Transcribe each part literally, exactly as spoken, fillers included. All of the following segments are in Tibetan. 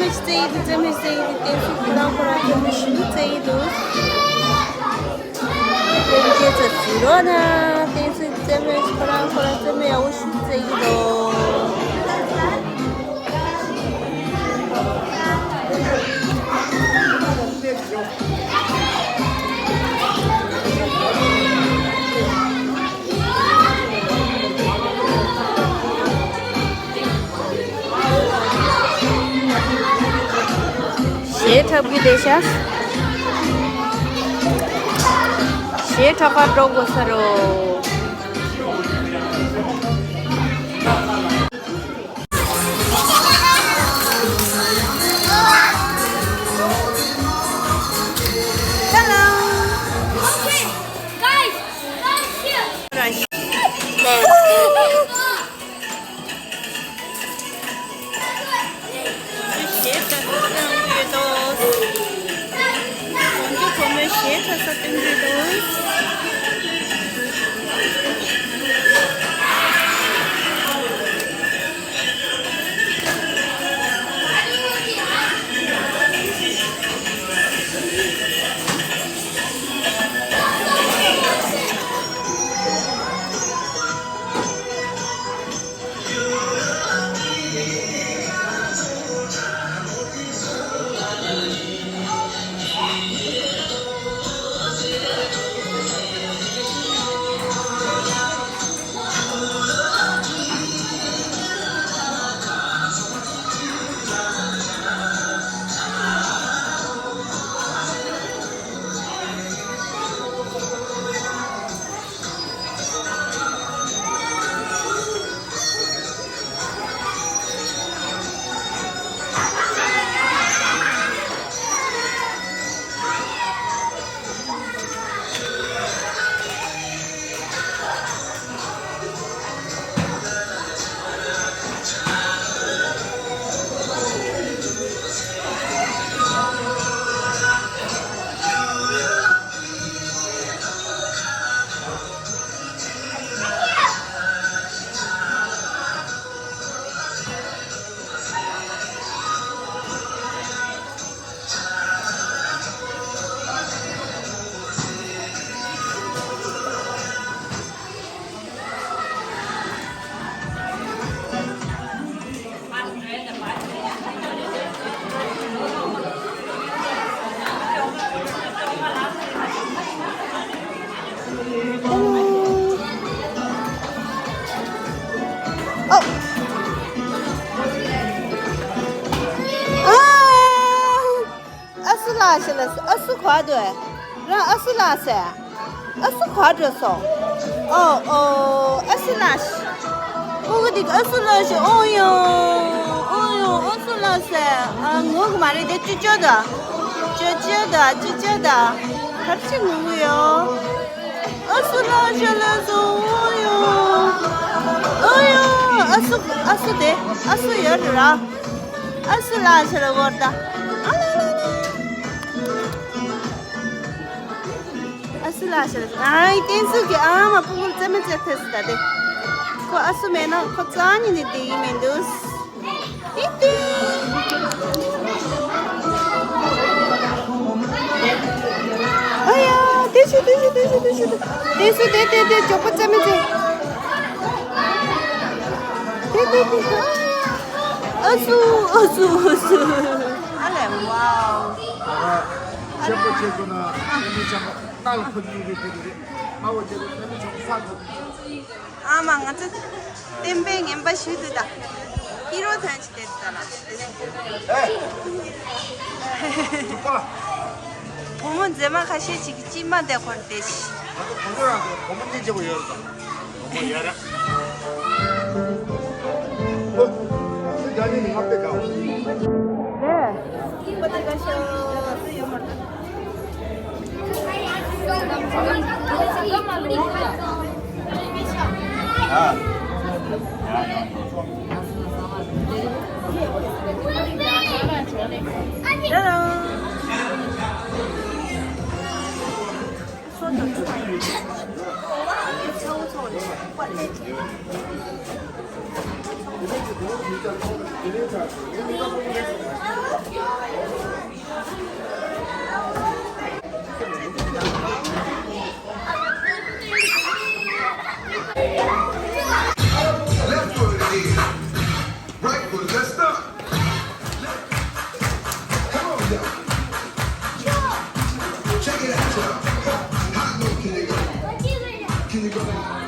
རྩེ་ཡི་འདུག་རྩེད་མོ་རྩེ་ཡི་འདུག་བསྟན་སྲིད་ཁོ་རང་ཁོ་རང་རྩེད་མོ་ཞེ་པོ་རྩེ་ཡི་འདུག་བསྟན་རྒྱས་ཚ་གཟིགས་རོགས་གནང་། བསྟན་སྲིད་རྩེད་མོ་ཁོ་རང་ཁོ་རང་རྩེད་མོ་ཡག་པོ་ཞེ་པོ་རྩེ་ཡི་འདུག་གཞས་འཁྲབ་ཀྱི་རེད་ཤག་གཞས་འཁྲབ་པར་འགྲོ་དགོས་ས་རེད། Hello. Okay, guys, guys, here. གཞས་འཁྲབ་སྟོན་གྱི་འདུག་གཞས་འཁྲབ་ས་སྟོན་གྱི་འདུག་ཨོ། ཨ། ཨ་སུ་ལགས་ཤི་ལ་སུ། ཨ་སུ་ག་འདུག་རང་ཨ་སུ་ལགས་ཟེར། ཨ་སུ་ག་འགྲོ་སོང་། ཨོ་ཨོ། ཨ་སུ་ལགས་ཤི། ཨོ་ག་འདི་ཨ་སུ་ལགས་ཤི། ཨོ་ཡོ། ཨོ་ཡོ། ཨ་སུ་ལགས་ཟེར། ཨ་ངུ་གི་མ་རེད་དེ། ཅི་ཅོ་ད། ཅི་ཅོ་ད། ཅི་ཅོ་ད། ག་རེ་ཅིག་ངུ་གི་ཡོད། ཨ་སུ་ལགས་ཤི་ལ་སུ། ཨོ་ཡོ། ཨོ་ཡོ། ཨ་སུ། ཨ་སུ་དེ། ཨ་སུ་ཡོད་ར། ཨ་སུ་ལགས་ཤི་ལ་བོར་ད། ཨ་ལ་ལ་ལ། ཨ་སུ་ལགས་ཤི་ལ། ཨའི་བསྟན་སྲིད་ཀྱི་ཨ་མ་སྤུ་གུར་རྩེད་མོ་རྩེ་ཐེ་སི་ད་དེ། ཁོ་ཨ་སུ་མེད་ན་ཁོ་རྩ་ཉིད་ནས་བསྡད་ཀྱི་མི་འདུག་ཏི་ཏི། ཨ་ཡ། དེ་ཤི་དེ་ཤི་དེ་ཤི་དེ་ཤི། དེ་སུ་དེ་དེ་དེ་མགྱོགས་པོ་རྩེད་མོ་རྩེ། དེ་དེ་དེ། ཨ་སུ་ཨ་སུ་ཨ་སུ། ཨ་ལེ། ཝའོ། ཆེན་པོ་ཆེ་དགོས་ན་ཨ་མི་ཆེན་པོ་ཏཱ་ལ་ཁོ་གཉིས་ཀྱི་དེ་རེད། དམའ་བོ་ཆེ་དགོས་ན་ཨ་མི་ཆེན་པོ་ས་ཁོ། ཨ་མ། ང་ཚོ་བསྟན་པའི་ངན་པ་ཞུས་འདུག་ད། ཧི་རོ་ཐོན་ཅིག་དེ་ད་ལ། ཨེ། བུ་མོ་མཛེས་མ་ཁ་ཤས་ཅིག་གིས་གཅིག་མ་བསྡད་ཁོར་བསྡད་ཤི། ང་ཚོ་བུ་མོ་རང་ཚོ་བུ་མོ་གཉིས་བྱེད་པ་ཡོད་རེད་ད། བུ་མོ་ཡོད་རེད། ཨོ། སི་ཌ་ནི་ནི་ང་དཔེ་དགའ་བ། ལས། Check it out, y'all. Hot note, can you go? Can you go?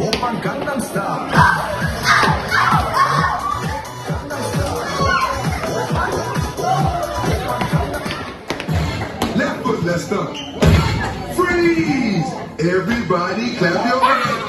Oppa Gangnam Style. Left foot, let's go. Freeze! Everybody clap your hands.